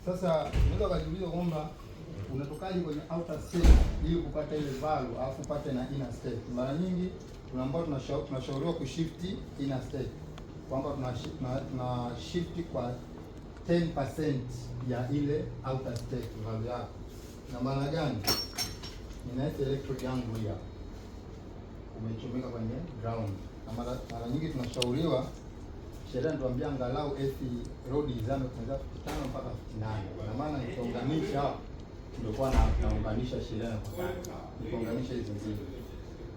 Sasa unaweza ukajiuliza kwamba unatokaje kwenye outer stake ili kupata ile value alafu upate na inner stake. Mara nyingi tunaambiwa, tunashauriwa kushift inner stake kwamba tuna shift kwa 10% ya ile outer stake value yako. Na maana gani? Nina electrode yangu hii hapa, umechomeka kwenye ground, na mara nyingi tunashauriwa, sheria inatuambia angalau earth rod izame kuanzia 5 mpaka 8. Kwa maana nikiunganisha hapa ndio kwa na naunganisha sheria na kwa nikiunganisha hizi mbili.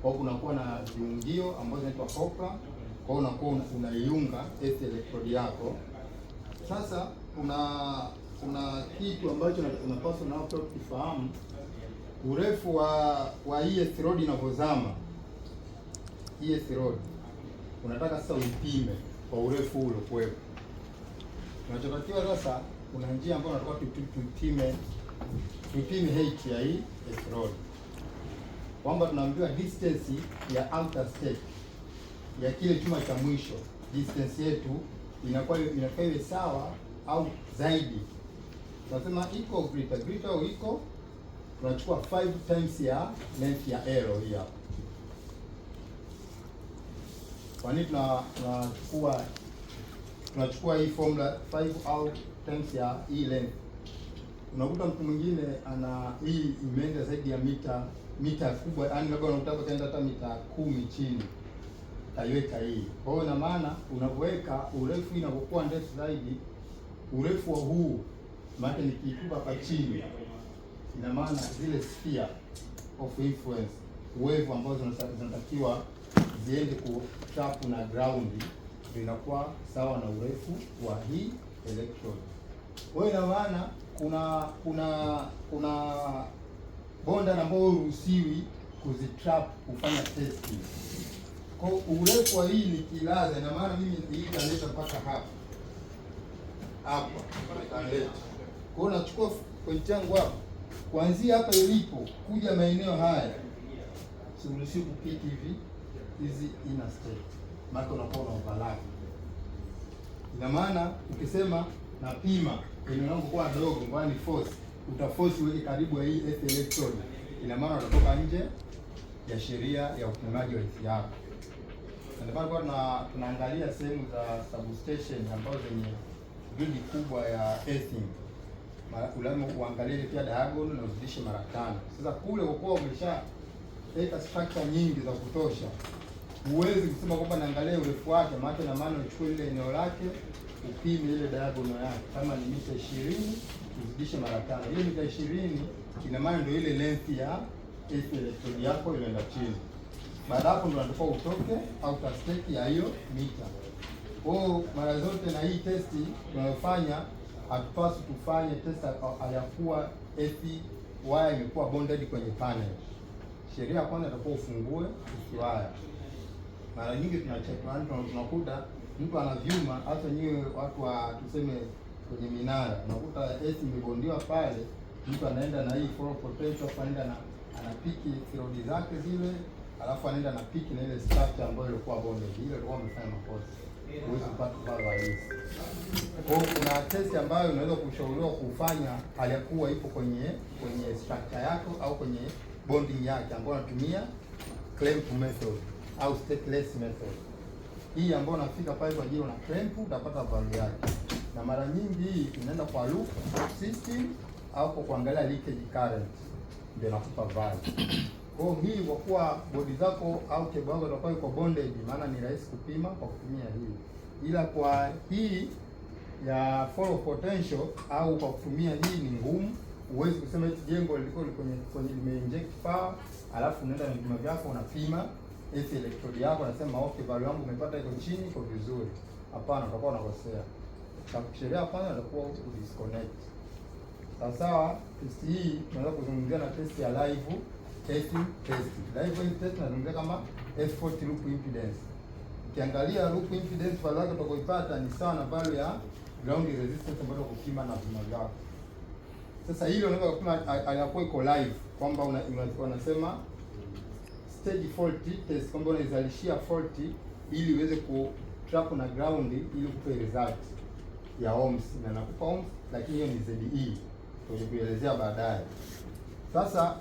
Kwa hiyo kunakuwa na viungio ambazo zinaitwa coupler. Kwa hiyo unakuwa unaiunga earth electrode yako. Sasa kuna kitu ambacho unapaswa nao pia kukifahamu, urefu wa hii earth rod inavyozama. Hii earth rod unataka sasa uipime kwa urefu huu uliokuwepo. Tunachotakiwa sasa, kuna njia ambayo unataka tupime height ya hii earth rod, kwamba tunaambiwa distance ya outer stake ya kile chuma cha mwisho, distance yetu inakuwa iwe sawa au zaidi. Tunasema equal, greater au equal, tunachukua 5 times ya length ya arrow hii hapa. Kwa nini tunachukua hii formula 5 au times ya hii length? Unakuta mtu mwingine ana hii imeenda zaidi ya mita kubwa, yaani labda unakuta hapa kaenda hata mita 10 chini, kaiweka hii. Kwa hiyo ina maana unavyoweka urefu inapokuwa ndefu zaidi, urefu wa huu, maana nikiitupa hapa chini, ina maana zile sphere of influence, wave ambazo zinatakiwa ziende ku trap na ground, ndio inakuwa sawa na urefu wa hii electrode. Kwa hiyo ina maana kuna bonder ambayo huruhusiwi kuzitrap kufanya testing. Kwa hiyo urefu wa hii nikilaza, ina maana mimi hii italeta mpaka hapa hapa italeta. Kwa hiyo nachukua point yangu hapa, kuanzia hapa ilipo kuja maeneo haya, siruhusiwi kupick hivi hizi inner stake, maana unakuwa una overlap. Ina maana ukisema napima eneo langu kuwa dogo, ngoja ni force, utaforce uweke karibu ya hii earth electrode, ina maana utatoka nje ya sheria ya upimaji wa earth yako. Na ndio maana kwa tunaangalia sehemu za substation ambazo zenye grid kubwa ya earthing, lazima uangalie pia diagonal na uzidishe mara 5. Sasa kule kwa kuwa umeshaweka structure nyingi za kutosha, huwezi kusema kwamba naangalia urefu wake, maana na maana uchukue ile eneo lake upime ile diagonal yake, kama ni mita 20 uzidishe mara 5. Ile mita 20 ina maana ndio ile length ya earth electrode yako inaenda chini. Baada hapo ndio unatakiwa utoke outer stake ya hiyo mita. Kwa hiyo mara zote na hii test tunayofanya, hatupaswi tufanye test aliyakuwa earth wire imekuwa bonded kwenye panel. Sheria ya kwanza itakuwa ufungue wire. Mara nyingi tunacheck, tunakuta mtu ana vyuma, hasa nyiwe watu wa tuseme kwenye minara, unakuta earth imebondiwa pale, mtu anaenda na hii follow potential, afu anaenda na anapick rod zake zile, alafu anaenda na pick na ile structure ambayo ilikuwa bonded, ile ilikuwa amefanya makosa, huwezi kupata value halisi. Kwa hiyo kuna test ambayo unaweza kushauriwa kufanya hali ya kuwa ipo kwenye structure yako au kwenye bonding yake, ambayo unatumia clamp method au stakeless method. Hii ambayo unafika pale kwa ajili una clamp, utapata value yake, na mara nyingi hii inaenda kwa loop system au kwa kuangalia leakage current ndio inakupa value. Kwa hiyo hii kwa kuwa bodi zako au cable yako itakuwa iko bonded, maana ni rahisi kupima kwa kutumia hii, ila kwa hii ya follow potential au kwa kutumia hii ni ngumu. Huwezi kusema eti jengo liko kwenye limeinject power, alafu unaenda na vipimo vyako unapima earth electrode yako, unasema okay, value yangu umepata iko chini, iko vizuri. Hapana, utakuwa unakosea. Sheria ya kwanza itakuwa udisconnect. Sawa sawa, test hii tunaweza kuzungumzia na test ya live earth test. Live earth test tunazungumzia kama F40 loop impedance. Ukiangalia loop impedance value yake utakoipata ni sawa na value ya ground resistance ambayo kupima na vipimo vyako. Sasa hilo unaweza kupima aliyakuwa iko live kwamba wanasema stage fault test kwamba unaizalishia fault ili iweze ku trap na ground ili kupe result. ya ohms na nakupa ohms, lakini hiyo ni ZE, tutakuelezea baadaye. Sasa